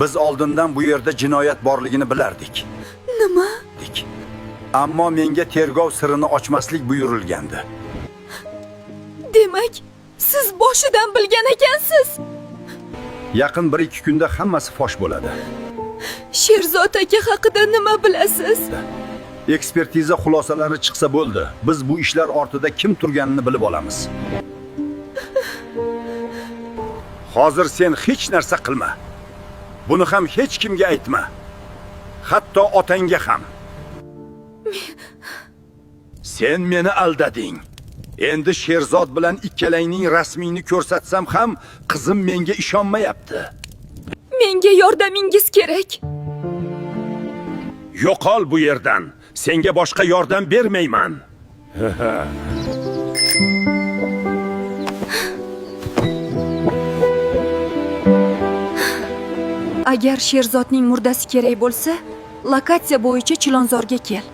Biz oldindan bu yerda jinoyat borligini bilardik. Nima? Dik. Ammo menga tergov sirini ochmaslik buyurilgandi. Demak, siz boshidan bilgan ekansiz. Yaqin 1-2 kunda hammasi fosh bo'ladi. Sherzod aka haqida nima bilasiz? Ekspertiza xulosalari chiqsa bo'ldi. Biz bu ishlar ortida kim turganini bilib olamiz. Hozir sen hech narsa qilma. Buni ham hech kimga aytma. Hatto otangga ham. Sen meni aldading. Endi Sherzod bilan ikkalangning rasmingni ko'rsatsam ham qizim menga ishonmayapti. Menga yordamingiz kerak. Yo'qol bu yerdan. Senga boshqa yordam bermayman. Agar Sherzodning murdasi kerak bo'lsa, lokatsiya bo'yicha Chilonzorga kel.